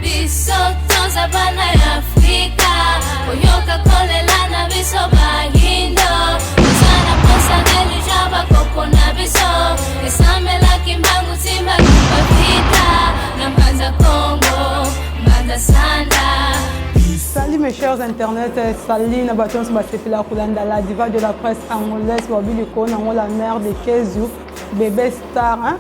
Biso toza bana ya Afrika, koyoka kolela na biso bayindo, toza na posa deluja bakoko na biso, esamelaki mbangu timba vita na Mbanza Kongo, Mbanza Sanda. Salut mes chers internautes, salut na bato nyonso basepela kolanda la diva de la presse angolaise babi likolo nango la mère de Kezu bébé star hein?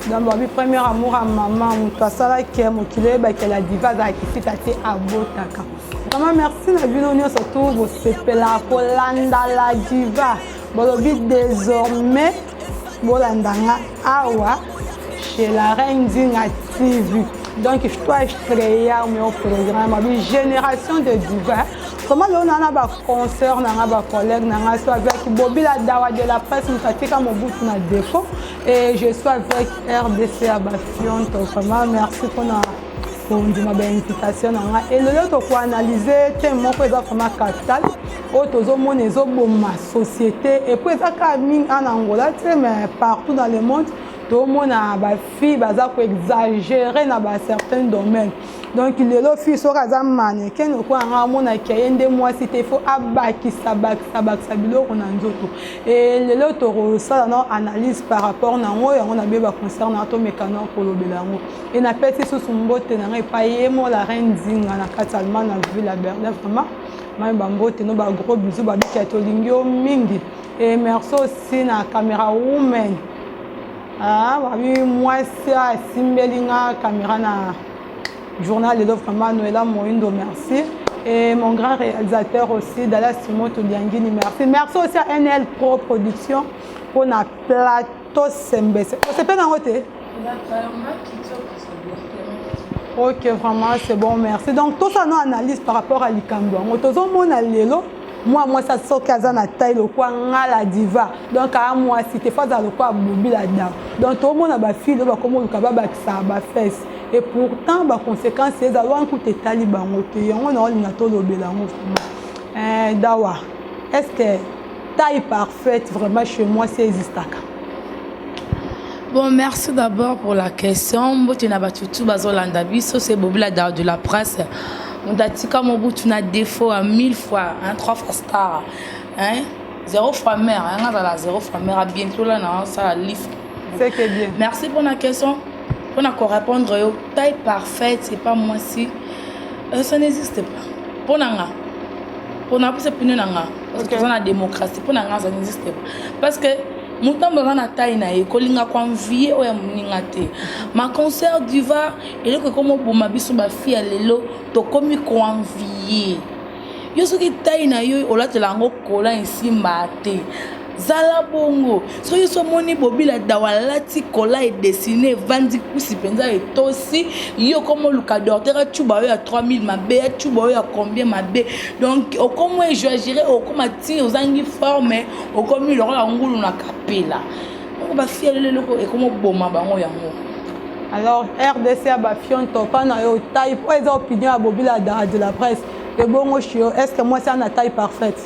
Donc babi premier amour ya mama moto asalaki mokili oyebaki la diva azalaki sika te abotaka. Vraiment merci na bino nyonso tu bosepela kolanda la diva balobi désormais bolanda nga awa chez la reine Nzinga TV. Donc je dois estrear meu programme babi génération de diva. Comment lelo na na ba concert na nga ba collègue na nga soit avec Bobby la dawa de la presse moto atika Mobutu na défaut et je suis avec RDC ya Bafionto. Vraiment merci mpona kondima ba invitation na nga. Et lelo tokoanalyse thème moko eza vraiment capital oyo tozomona ezoboma société et puis eza kaka mingi en Angola te mais partout dans le monde tomona bafille baza koexagere na ba certains domaines. Donc lelo fille soki aza mannequin lokola nga amonaki ye nde mwasi te, faut abakisa bakisa bakisa biloko na nzoto. Et lelo tokosala na analyse par rapport na yango, yango nabe ba concert na tomeka na kolobela yango. Et napesi susu mbote na ngai epai ye mo la reine Nzinga na kati ya Allemagne na ville ya Berlin. Vraiment mai bambote no ba gros bisous babiki ya tolingi yo mingi. Et merci aussi na caméra woman ah, babi mwasi asimbeli nga caméra na journal lelo vraiment Noëlla Moindo merci. Et mon grand réalisateur aussi Dallas Simoto Liangini merci. Merci aussi à NL Pro Production pour na plateau Sembese. Osepeli nango te? Ok, vraiment c'est bon, merci. Donc tout ça nous analyse par rapport à likambo yango tozomona lelo mwa mwasi soki aza na taille lokwa nga la diva, donc aa mwasi te, faut azala lokwa Bobi la dawa. Donc tomona bafille oyo bakoma oluka babakisaka bafesse et pourtant baconséquence ezala wana kuta etali bango te. Yango na olinga tolobela yango vraiment. Dawa, est-ce que taille parfaite vraiment chez moi c'est existaka? Bon, merci d'abord pour la question. Mbote na batutu bazolanda biso, c'est Bobi la de la presse. Moto atika Mobutu na défaut à mille fois, hein, trois fois star, hein, zéro fois mère, hein, azala zéro fois mère, à bientôt là na ça lif. C'est que bien. Merci pour la question. Pour na répondre yo, taille parfaite, c'est pas moi si ça n'existe pas. Pour nanga. Pour na c'est pune nanga. Parce que la démocratie, pour nanga ça n'existe pas. Parce que motambo aza na taille na ye, kolinga koenvie oyo ya moninga te. Ma concert diva eloko ekoma oboma biso bafille ya lelo, tokomi koenvie yo. Soki taille na yo olatela yango kola esimba te, zala bongo. Soki so omoni Bobila Dawa alati kola edessine evandi kusi mpenza etosi yo, okoma oluka docteur acuba oyo ya 3000 mabe, acuba oyo ya combien mabe. Donc okoma exagéré, okoma ti ozangi forme, okomi lokola ngulu na kapela. Donc bafille lelo eloko ekoma oboma bango yango. Alors RDC ya Bafionto, mpa na yo taille oyo eza opinion ya Bobi la de la presse. Ebongo shio, est ce que mwasi ana taille parfaite?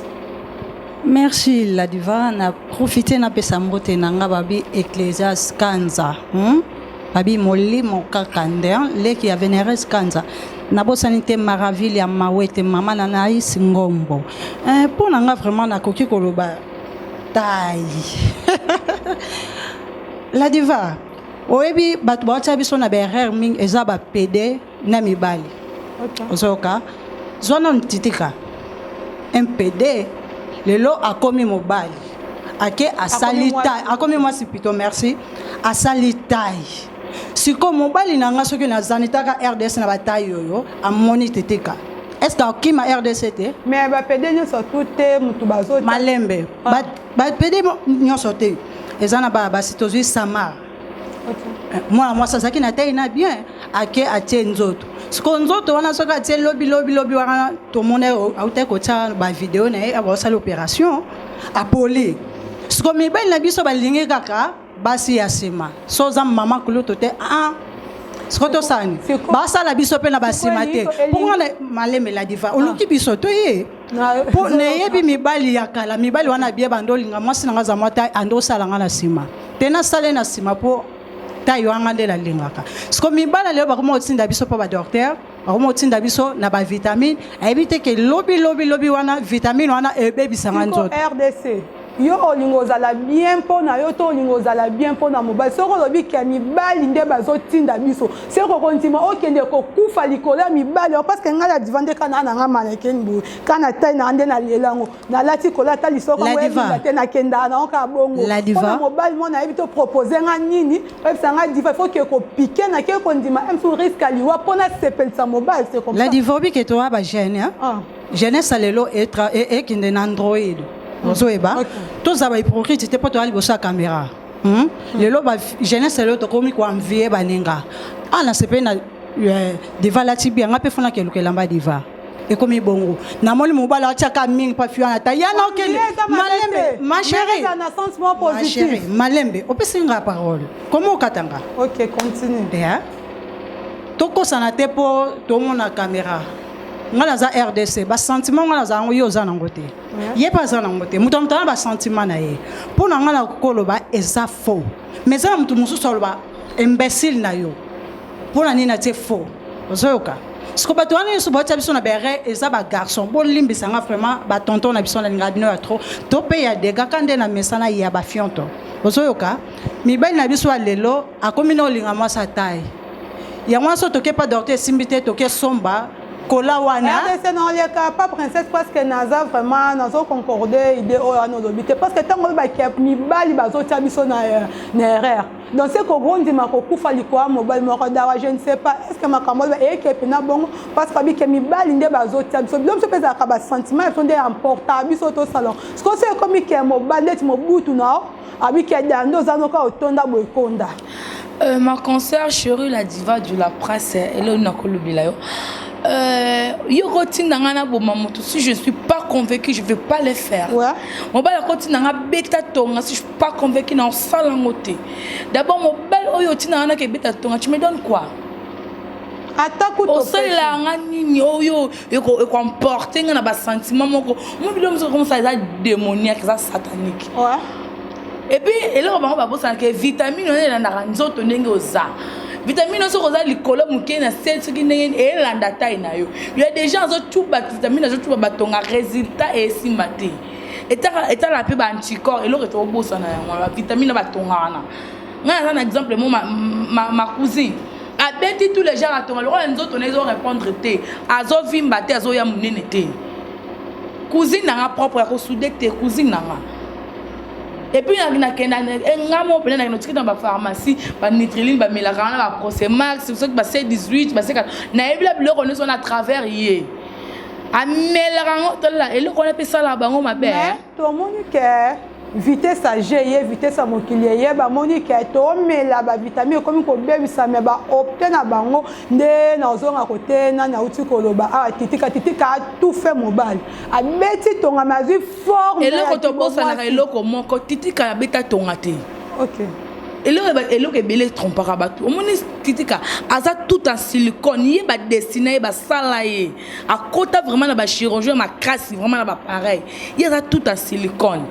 Merci la diva. Na profite napesa mbote na nga babi Ecclésias Kanza, Babi molimo kaka nde leki ya Veneres Kanza. Nabosani te Maraville ya Mawete, mama na Naïs Ngombo. Mpo na nga vraiment nakoki koloba taille la diva, oyebi bato baotia biso na baerreur mingi eza bapede na mibali. Ozoyoka, zwa nanu titika mpd lelo akomi mobali, ake asali taille, akomi mwasi plutôt, merci, asali taille. Sikoyo mobali na nga soki nazani taka RDS na bataille oyo amoni tetika, est ce que akima RDC te? Mais bapede nyonso tu te motu bazo malembe. Bapede nyonso te, eza na basi. Tozwi Samar, mwana mwasi azalaki na taille na bien, ake atie nzoto. Sikoyo nzoto wana soki atie lobi lobi lobi wana, tomoni autaki kotia bavideo na ye baosala opération, apoli. Sikoyo mibali na biso balingi kaka basi ya nsima. So oza mama kulutu te, ah, sikoyo tosala nini? Basala biso mpe na basima te mponga malemela diva oluki biso toye mpo nayebi mibali ya kala, mibali wana bie bando olinga mwasi na nga aza mwa taille, ando osala nga na nsima te, nasala ye na nsima mpo Taille wana nde nalingaka. Siko mibala lelo bakoma kotinda biso mpo badocteur bakoma kotinda biso na bavitamine, ayebi te ke lobi lobi lobi wana vitamine wana ebebisanga nzoto. RDC, yo olingi ozala bien mpo na yo to olingi ozala bien mpo na mobali? Soki olobi ke mibali nde bazotinda biso, soki okondima okende kokufa likolo ya mibali, parce que ngai na divan nde kana na ngai manekeni boye, kana tai na nde nalela yango, nalati kolata lisoko yango ebimba te, nakendaka nango kaka bongo mpona mobali. Mwana ayebi to propose nga nini, oyebisa nga diva, il faut ke kopike nake kondima msu risque ya liwa mpona sepelisa mobali, c'est comme la diva obike toa bajeune jeunesse lelo ekende na android, ozoyeba tozala bahypocrite te mpo toya liboso ya caméra. Lelo jeunesse lelo tokomi koenvie baninga. Ah, nasepeli na diva alati bien, nga mpe fonaki eluka elamba diva. Ekomi bongo, namoni mobali atiaka mingi mpa fi wana ta yana okende malembe. Ma chérie, ma chérie, malembe, opesi nga parole, komo okatanga. Ok, continue. Yeah. Tokosana te mpo tomona caméra. Nga naza RDC, basentiment nga naza yango, yo oza nango te, ye mpe aza nango te. Moto ya moto aza na basentiment na ye. Mpo na nga na koloba eza faux, mais eza na moto mosusu aloba imbécile na yo. Mpo na nini atie faux? Ozoyoka siko bato wana nyonso baotia biso na bere, eza bagarçon. Bolimbisanga vraiment, batonton na biso, nalingaka bino ya trop, to mpe ya dega ka nde na mesana ya bafionto. Ozoyoka mibali na biso ya lelo akomi na olinga mwasi atai yango wana. So toke pa docteur, esimbi te, toke somba kola wana. RDC, naoleka pa princesse parce que naza vraiment nazoconcorde idée oyo wana olobi te, parce que ntango oyebaki mibali bazotia biso na erreur, donc c'est kokondima kokufa likolo ya mobali moko dawa, je ne sais pas est ce que makambo oyo eyeke mpena bongo, parce que babike mibali nde bazotia biso bilo. Biso mpe ezalaka basentiment ya biso nde emporta biso tosala. Sikoyo so ekomi ke mobali ndeti mobutu na yo abike dando oza noka otonda boye konda. Ma consoeur chérie, la diva de la presse, eloni nakolobela yo, yo kotinda nga naboma moto, si je suis pas convaincu, je vais pas le faire. Mobali akotinda nga beta tonga, si je suis pas convaincu, na osala yango te. D'abord, mobali oyo otinda nga naka ebeta tonga, tu me donnes quoi? Ata kutu osalela nga nini oyo ekoemporte nga na basentiment moko? Mo bilo mosusu komosala eza démoniaque, eza satanique. Et puis eloko bango babosanaka, vitamine wana elandaka nzoto ndenge oza. Vitamine soki oza likolo moke na se, soki ndenge elanda taille na yo. Ya déjà azotuba vitamine, azotuba batonga, résultat esimba te. Etala mpe baanticorps, eloko etobosana yango, bavitamine batonga wana. Ngai naza na exemple mo, ma cousine abeti tous les genres atonga, lokola nzoto na ezorépondre te, azovimba te, azoya monene te. Cousine nanga propre ya kosude te, cousine nanga. Et puis nakenda nga mo mpena, nakenda otiki na bapharmacie, banutriline bamelaka wana, baprosemax, soki ba C18, ba nayebila biloko nyonso wana à travers ye amelaka yango. Tolela eloko wana mpe esalaka bango mabe. Tomoni ke vitesse age ye, vitesse ya mokili eye, bamoni ke tomela bavitamine ekomi kobebisa, me baopte na bango nde nazonga kote nani auti koloba awa. Titika, titika atufe mobali abeti tonga, me azwi forme. Eloko tobosanaka, eloko moko, titika abeta tonga te. Eloko ebele etrompaka bato. Omoni titika aza tout en silicone, ye badestine ye, basala ye, akota vraiment na bachirurgie ya makasi, vraiment na bapareil. Ye aza tout en silicone.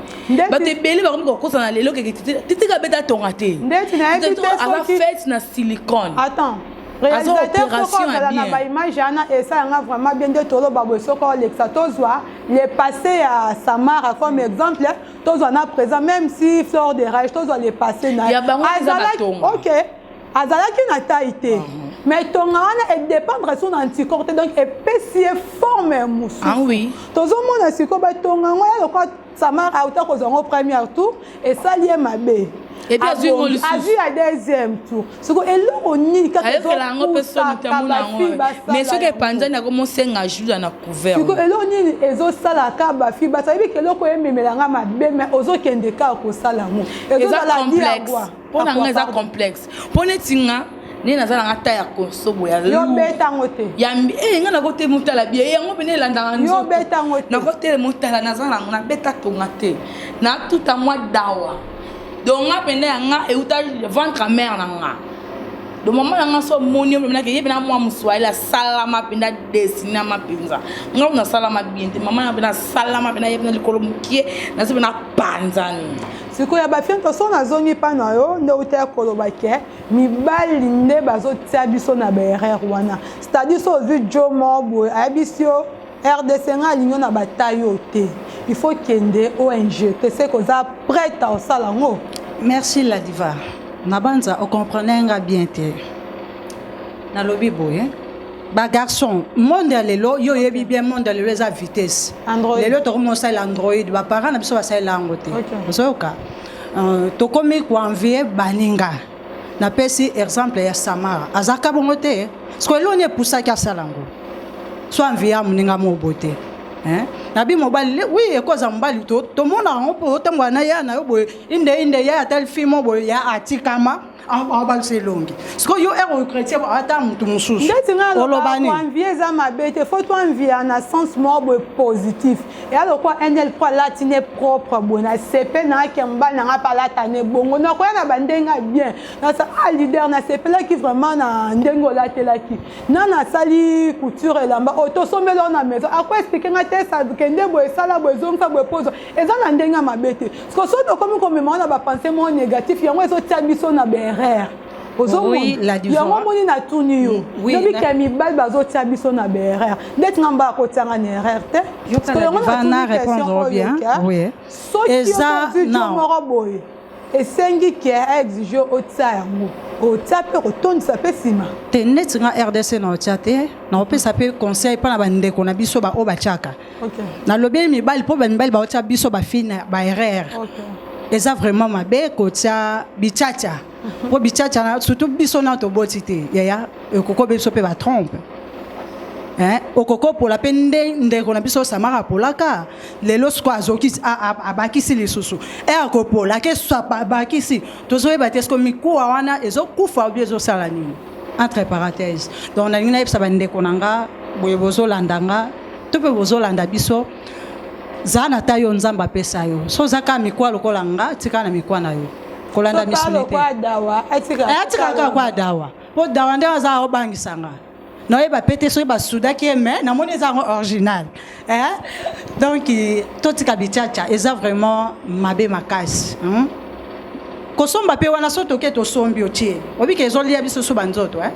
Bato ebele bakomi kokosana lelo keke titika abeta tonga te. Aza faite na silicone. Attends, réalisateur, soki ozala na baimage wana, esalanga vraiment bien nde toloba boye. Soki olekisa, tozwa le passé ya Samara comme exemple, tozwa na présent, même si Fleur de Rage, tozwa le passé na ye. Ok, azalaki na taille te, mais tonga wana edépendre so na anticorps te, donc epesi ye forme ya mosusu. Ah oui. Tozomona sikoyo batonga yango ya lokola Samara auta kozwa yango première tour, esali ye mabe, azwi ya deuxième tour. Siko eloko nini kaka mais soki epanzani, akomosenga juda na couvert. Siko eloko nini ezosalaka bafi basa? Yebi ke eloko ememelanga mabe, mais ozokende kaka kosala yango. Eza complexe. Mpo na nga eza complexe, mpo neti nga nde naza nanga ta ya konso boye. Yo betango te. Nga nakote motala bie yango pene elandaka. Yo betango te. Nakotele motala, naza nango, nabeta tonga te, natuta mwa dawa. Donc nga pene ya nga euta ventre mère na nga. Donc mama na nga so omoni yo mpenza ye mpena mwa moswahili, asalama mpenza, desinama mpenza. Nga nasalama bien te, mama na mpena asalama mpena ye mpena likolo mokie, naza mpena panzani. Sikoyo ya bafiento, so nazongi mpa na yo nde outaya koloba ke mibali nde bazotia biso na baerreur wana, c'est-à-dire so ozwi jo moko boye, ayebisi yo: "RDC, ngai alingi yo na bataille oyo te, il faut kende oinjecte", c'est koza prête osala yango? Merci la diva. Nabanza ocomprendre nga bien te. Nalobi boye, bagarçon, monde ya lelo, yo oyebi bien, monde ya lelo eza vitesse. Android. Lelo tokomi osalela Android, baparent na biso basalela yango te. Ozoyoka, tokomi koenvier baninga. Napesi exemple ya Samara, azalaka bongo te. Siko eloni epusaki asala yango, so envie moninga moko te. Hein? Nabi mobali, oui, ekoza mobali, tomona yango mpo otambola na ya na yo boye, inde inde ya atali fille boye ya atikama, abalisa elongi. Sikoyo yo ere chrétien, ata motu mosusu. Ndeti ngai. Oloba nini? Envie eza mabe te, faut toenvie na sens moko boye positif. Eya lokwa nl po alati ne propre boye na sepe na ake, mobali nanga mpe alata ne bongo, nakoya na bandenge ya bien, nasa a leader, nasepelaki vraiment na ndenge olatelaki na nasali couture elamba oyo tosombeli oyo na maison. Ako expliquer nga te, kende boye, esala boye, ezongisa boye, pozo eza na ndenge ya mabe te. Parce que soki tokomi komema wana bapensées moko négatif, yango ezotia biso na baerreur. Oui, la diva. Yango omoni, natuni yo. Oui. Lobi ke mibali bazotia biso na baerreur, ndeti nga mba akotianga na erreur te. Yoka, la diva, na répondre bien. Oui. Soki Eza ozwi jo non. moko boye, esengi ke aexige otia yango, otia mpe kotondisa mpe nsima. Te, neti nga RDC na otia te. Naopesa mpe conseil mpo na bandeko na biso baoyo batiaka. Nalobi mibali mpo bamibali baotia biso bafille na baerreur. Eza vraiment mabe kotia bitiatia, mpo bitiatia surtout biso na toboti te, yaya, ekoko biso mpe batrompe. Hein, okoko opola mpe nde ndeko na biso Samara apolaka. Lelo sikoyo azokisi, abakisi lisusu e akopola ake so abakisi, tozoyeba te siko mikuwa wana ezokufa obi ezosala nini, entre parenthèse. Donc nalingi nayebisa bandeko na nga boye, bozolanda nga to mpe bozolanda biso, zala na ta yo Nzambe apesa yo. So oza kaka mikuwa lokola nga, tika na mikuwa na yo, kolanda misuni te. Lokwa dawa atika. Atika kaka kwa dawa, mpo dawa nde aza aobangisanga, naoyeba pe te soki basudaki ye, mais namoni eza yango original, eh? Donc totika bitiatia, eza vraiment mabe makasi, Kosomba mpe wana, so toke tosombi, otie, obike ezolia biso so banzoto, eh?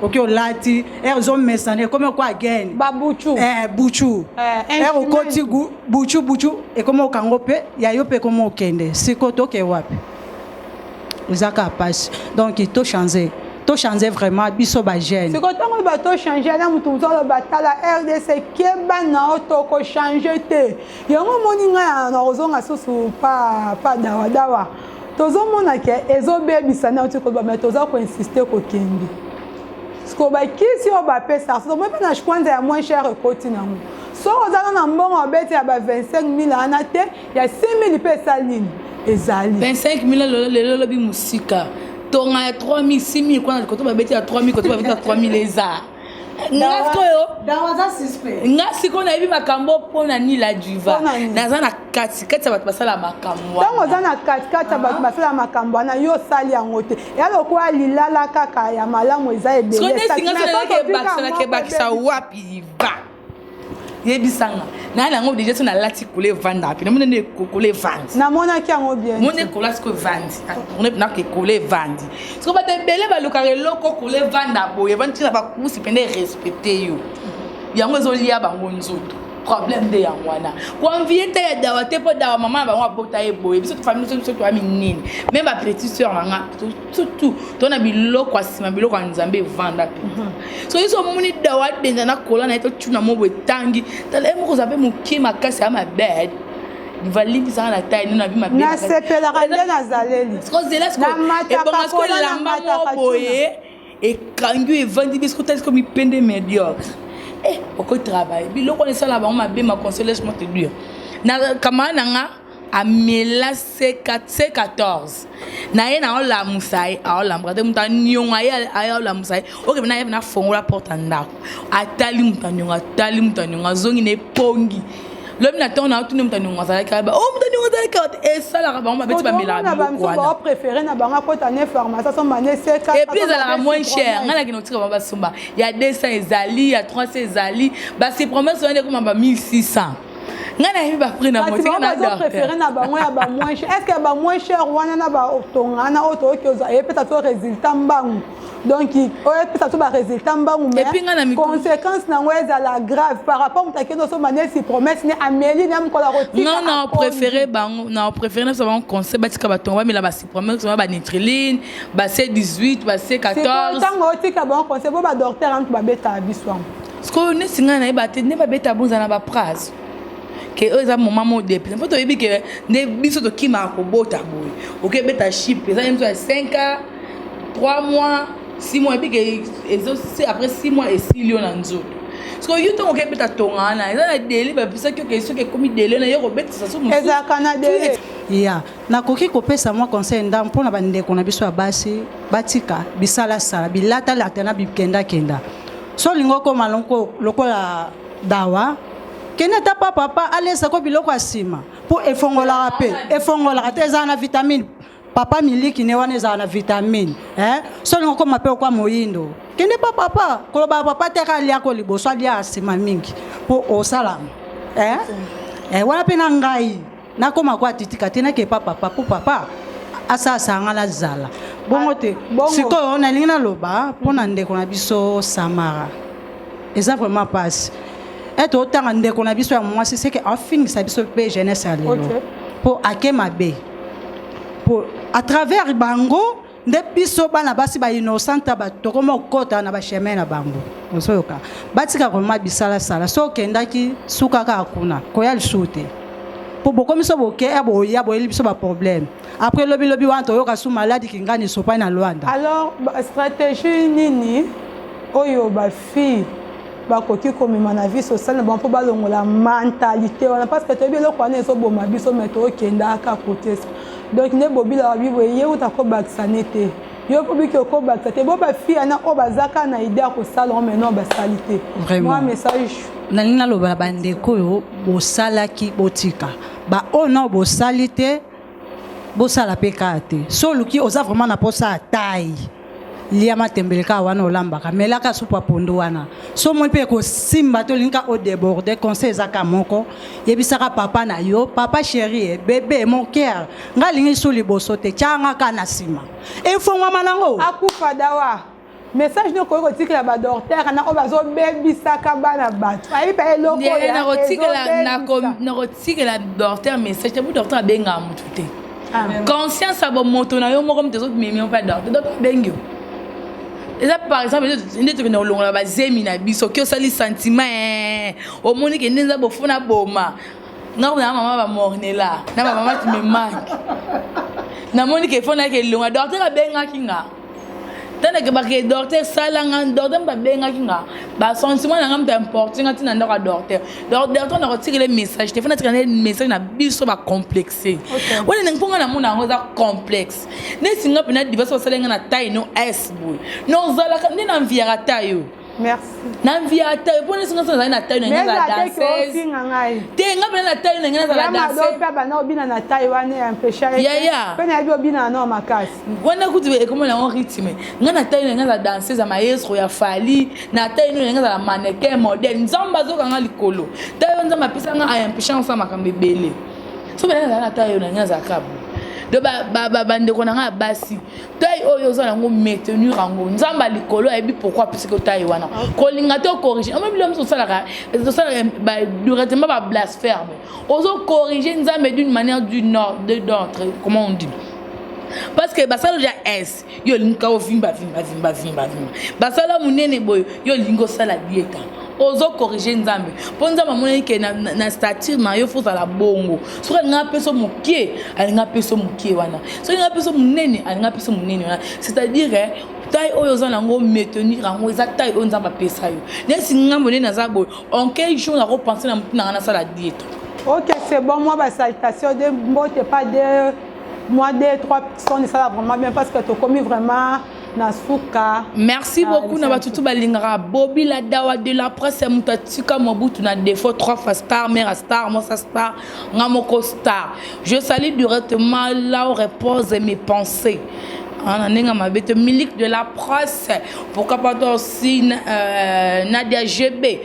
Oki olati ere ezomesana, ekomi okwa again. Babuchu. Eh, buchu. Ere okoti buchu buchu, ekomi okango mpe ya yo mpe ekomi okende. Siko toke wapi? Eza kaka pasi. Donc tochange, tochange vraiment, biso bajeune. Siko ntango bato change na motu mosu aloba: "Tala RDC, keba na yo, tokochange te." Yango omoni ngai na kozonga susu pa dawadawa, tozomona ke ezobebisa na oti koloba, mais toza koinsiste kokende. Siko bakisi oyo bapesaka, so tomoni mpe na kwanza ya moins cher ekoti nango. Soki oza na mbongo obeti ya ba 25 000 wana te, ya 6 000 mpe esali nini, ezali. 25 000 lelo, lobi mosika, tonga ya 3 000, 6 000 kwana, koto babeti ya 3 000, koto babeti ya 3 000. Eza nga sikoyo, nga sikoyo nayebi makambo mpona nini, la diva. Naza na katikati ya bato basala makambo. Ntango oza na katikati ya bato basala makambo wana, yo osali yango te, eya lokola lilala kaka ya malamu eza ebele. Ebakisa wapi va? Yebisanga naa yango déjà. So nalati kola evanda mpe namoni nde kola evandi. Namonaki yango bien. Moni ekola sikoyo evandi, naka ekola evandi. Sikoyo bato ebele balukaka eloko kola evanda boye, evandi ntina bakusi mpende respecte yo, yango ezolia bango nzoto. Problème nde yango wana, koenvier te ya dawa te, mpo dawa mama na bango abota ye boye. Biso famille, biso toya minene, même bapetite sœur na nga, surtout to na biloko ya nsima, biloko ya Nzambe evanda mpenza. So biso omoni dawa adenza na kola na ye, totuna mo boye, etangi tala ye moko, oza mpe mokie makasi ya mabed, valimbisaka na tai nino abi mabe. Nasepelaka nde nazaleli. Ozela ebonga siko elamba moko boye ekangi, evandi biso, kotali siko mipende médiocre, okotravaille biloko wana esala bango mabe. Ma conseil, laisse-moi te dire, na camarade na nga amela C14 na ye, na aolamusa ye, aolamuka te. Moto aniongo ye, aolamusa ye, okebe na ye na fongola porte ya ndako, atali moto aniongo, atali moto aniongo, azongi na epongi. Lobi na ntongo na otuni moto aniongo azalaki aba o moto aniongo azalaki awa te. Esalaka bango mabe ti bamelaka biloko wana. Bapréféré na bango akota ne pharmacie, asomba ne seka. Et puis ezalaka moins cher. Ngai nakende kotika bango basomba ya 200 ezali, ya 300 ezali, basi promesse wana ekoma ba 1600. Ngai nayebi baprix na Kasi bango bazopréféré na bango ya bamoins cher. Est ce que bamoins cher wana na batonga wana oyo toyoki ozwa eyepesa to résultat mbangu? Donc oyo epesa to barésultat mbangu, mais Et puis nga na conséquence nango ezala grave par rapport moto akende osomba nesi promesse ne ameli na mokolo akotika. Non, na préféré bango, na préféré na biso bango conseil: batika batonga, bamela basupramax, banutriline, ba C18, ba C14. Ntango otika bango conseil, bo badocteur antu babetaka biso yango. Sikoyo neti ngai nayeba te nde babeta bonza na baprase ke oyo eza moment mo depuis mpo toyebi ke nde biso tokimaka kobota boye, okebeta chip eza ye biso ya 5 ans, 3 mois, 6 mois, ebi ke ezo après 6 mois esili yo na nzoto. Sikoyo yo ntongo okebeta tonga wana, eza na délai bapisaki oke soki ekomi délai na ye kobetisa so mosusu. Ezalaka na délai. Ya, nakoki kopesa mwa conseil ndambo mpona bandeko na biso ya basi: batika bisalasala, bilatalata na bikendakenda. So olingi okóma lokola dawa, kende ata pa papa alesako biloko ya nsima mpo efongolaka mpe efongolaka te, ezala na vitamine. Papa miliki ne wana ezala na vitamine, eh? So olingi okóma mpe okwa moyindo, kende pa papa. Koloba papa te ka aliako liboso, aliaka nsima mingi mpo osalama, eh? Eh, wana mpe na ngai nakóma ko atitika te, nakepa papa mpo papa asalasa nga nazala bongo te. Bongo. Sikoyo nalingi naloba mpo na ndeko na biso Samara, eza vraiment mpasi ete otanga ndeko na biso ya mwasi seke afingisa biso mpe jeunesse ya lelo mpo ake mabe, mpo à travers bango nde biso bana basi bainnocente tokoma okɔta na bachemin na bango. Ozoyoka, batika vraiment bisalasala. So okendaki suka kaka kuna, koya lisusu te, mpo bokomi so boke ya boya boyeli biso baproblème. Après lobilobi wana toyoka su maladi kingani sopai na Lwanda. Alors stratégie nini oyo bafille bakoki komema na vie sociale na bango mpo balongola mentalité wana? Parce que toyebi eloko wana ezoboma biso, mais tokendaka kote. Donc nde bobilaka biboye, ye uta kobakisa ne te, yo mpo biki okobakisa te. Bo bafille wana oyo baza kaka na idée ya kosala ngo, maintenant basali te. Vraiment. Mwa message. Nalingi naloba, bandeko oyo bosalaki, botika. Baoyo nao bosali te, bosala mpe kaka te. So oluki, oza vraiment na posa ya taille, lia matembele kaka wana olambaka, melaka supu ya pondu wana. So omoni mpe ekosimba te, olingi ka odéborde, conseil eza ka moko: yebisaka papa na yo: "Papa chéri, bébé, mon cœur, nga alingi su liboso te, tyanga kaka na nsima." Efongwama nango. Akufa dawa. Message nini okoki kotikela badocteur na oyo bazobebisaka bana bato? Ayebi mpe eloko oyo ezobebisa. Nakotikela docteur message te, po docteur abengaka motu te. Conscience ya bomoto na yo moko moto ezomemi yo mpe docteur. Docteur abengi yo, eza par exemple nde tokende kolongola bazemi na biso. Oki osali sentiment, omoni ke nde eza bofuna boma nga na mama bamornela na bamama tumemaki, namoni ke fo nayeke elonga. Docteur abengaki nga tandeke bake docteur salanga, docteur moto abengaki nga, basentiment na nga moto importe nga ntina ndako ya docteur. Donc docteur nakotikela message te, fo natikela nde message na biso bacomplexe wana ndenge, mpo nga namona yango eza complexe. Neti nga mpena divorce basala nga na taille no s boye, nozalaka nde na enviaka taille oyo. Merci. Na enviaka taille, mpo neti nga so nazali na taille na mais ngai eza nazala te ke danseuse. Ofinga ngai. Te, nga mpena na taille na ngai nazala Ya mado danseuse. Mpe banda obina na taille wana ya empêche ye. Yaya. Mpe nayebi obina na makasi. Wana kutu ekoma nango rythme. Nga na taille na ngai azala danseuse ya maestro ya Fali, na taille no na ngai azala mannequin modèle. Nzambe azokanga likolo, taille oyo Nzambe apesanga aempêche osala makambo ebele. So bena nazala na taille oyo na ngai azalaka bo. Donc bandeko na ngai ya basi, taille oyo oza nango, maintenir yango. Nzambe ya likolo ayebi pourquoi apesaki taille wana. Kolinga te ocorrige ome bilo mosusu osalaka, osalaka directement bablasphème, ozocorrige Nzambe d'une manière d'une autre, comment on dit, parce que basala ja s yo olingi kaka ovimba vimba vimba vimba vimba, basala monene boye, yo olingi osala dieta, ozocorrige Nzambe, mpo Nzambe amonaki ke na stature na yo fo ozala bongo. Soki alingi apesa mokie, alingi apesa mokie wana. Soki alingi apesa monene, alingi apesa monene wana. C'est-à-dire taille oyo oza nango, maintenir yango. Eza taille oyo Nzambe apesa yo. Neti ngambo nde naza boye, en quel jour nakopense na motu nanga nasala dieta? Ok, c'est bon. Moi, basalutation de mbote, pas de moi, deux trois personnes, ça va vraiment bien parce que tokomi vraiment na suka. Merci Ah, beaucoup na Alexandre. Bato tu balingaka Bobi la dawa de la presse ya moto atika Mobutu na défaut, trois fois star, mère star, mosa star, nga moko star. Je salue directement là où repose mes pensées. Na ndenge mabe te, Milik de la presse, pourquoi pas toi aussi, Nadia GB,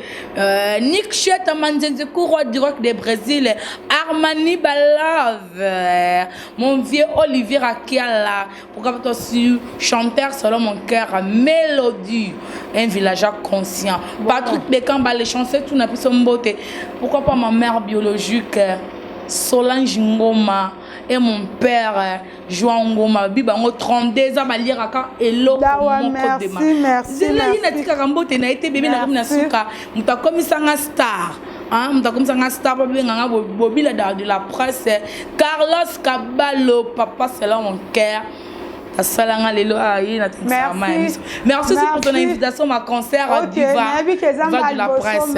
Nick Cheta Manzenze, Courroie direct de Brésil, Armani Balave, mon vieux Olivier Rakiala, pourquoi pas toi aussi, chanteur selon mon cœur, Mélodie, un villageois conscient, Patrick Bekamba, les chanceux, tout n'a plus son beauté, pourquoi pas ma mère biologique, Solange Ngoma, et mon père Joan Ngoma, bi bango 32 ans baliaka eloko moko. Dema zela ye natikaka mbote na ye te. Bebe, nakomi na suka. Moto akomisanga star, moto akomisanga star, babenganga Bobila de la presse, Carlos Kabalo, papa selon mon cœur, asalanga lelo aye na. Merci aussi pour ton invitation, ma concert. Diva de la presse,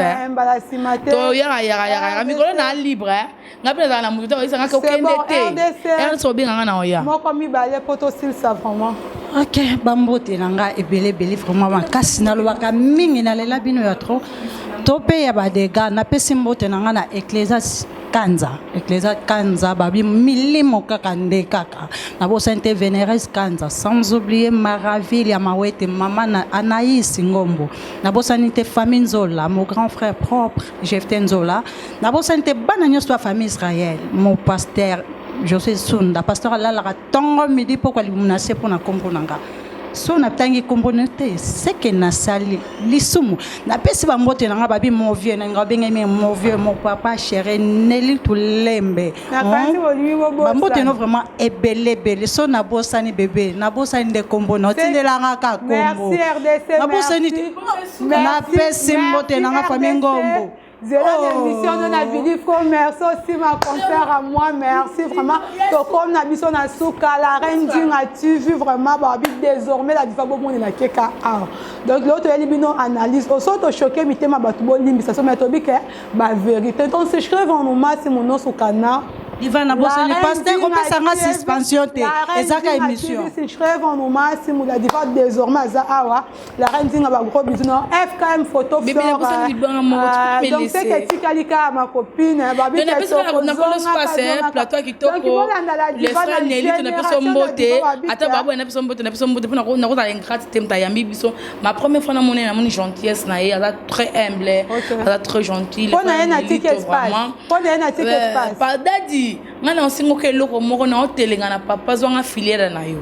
toyaka yaka yaka mikolo na libre. Nga mpe nazala na motu te oyesangaka okende te, RDC obenganga na oya. Moko mibale po tosilisa vraiment. Ok, bambote na nga ebele ebele vraiment makasi. Nalobaka mingi, nalela bino ya trop to mpe ya badega. Napesi mbote na nga na Ecclésias Kanza, Ecclésia Kanza, babi milimo kaka nde kaka. Nabosani te Vénéresse Kanza, sans oublier Maraville ya Mawete, mama na Anaïs Ngombo. Nabosani te famille Nzola, mon grand frère propre Jefte Nzola. Nabosani te bana nyonso ya famille Israël, mon pasteur José Sunda, pasteur alalaka ntongo, midi, pokwa, libumu na se mpo na nkombo na nga. So natangi nkombo na te, seke nasali lisumu. Napesi bambote na nga, babi mon vieux na nga, obengami mon vieux, mon papa chéri Neli Tulembe. Bambote no vraiment ebele ebele. So nabosani bebe, nabosani nde nkombo na otindelanga ka nkombo, nabosani te. Napesi mbote na nga famille Ngombo. Zela na émission no na Bidi Fo. Merci aussi, ma concert à moi, merci vraiment. Tokomi na biso na suka. La reine Dinga TV vraiment, babi désormais la diva bomoni na keka awa. Donc lelo toyeli bino analyse oso tochoquer mitema bato, bolimbisa so, mais tobi ke bavérité. Donc souscrive no máximo nosso canal. Diva, na bosani pasteur kopesanga suspension te, ezaka émission. S'inscreve no máximo, la diva désormais aza awa, la reine Dinga. Bagros bisous no FKM Photo. Donc seke etikali kaka ma copine. Plateau ya kitoko, le frère Neli, tona biso mbote. Ata baboya na biso mbote, na biso mbote mpona nakozala ingrate te. Moto ayambi biso, ma première fois namoni, namoni gentillesse na ye, aza très humble, aza très gentil. Mpo na ye natiki espace, mpo na ye natiki espace. Dadi, ngai na osengoka eloko moko na otelenga na papa, zwanga filière na yo,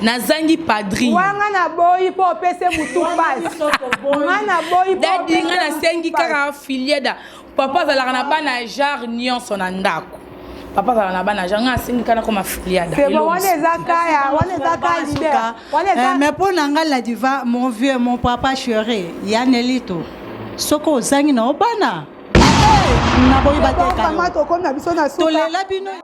nazangi padrine. Wanga naboyi mpo opese mutu pasi, nga naboyi. Dadi, ngai nasengi kaka filière. Papa azalaka na bana genre nyonso na ndako, papa azalaka na bana genre, ngai asengi kaka nakoma filière. Wana eza kaya, wana eza kaya leader. Mais mpo na ngai la diva, mon vieux, mon papa chéri ya Nelito, soki ozangi na obana, naboyi bateka. Tokomi na biso na suka. Tolela bino.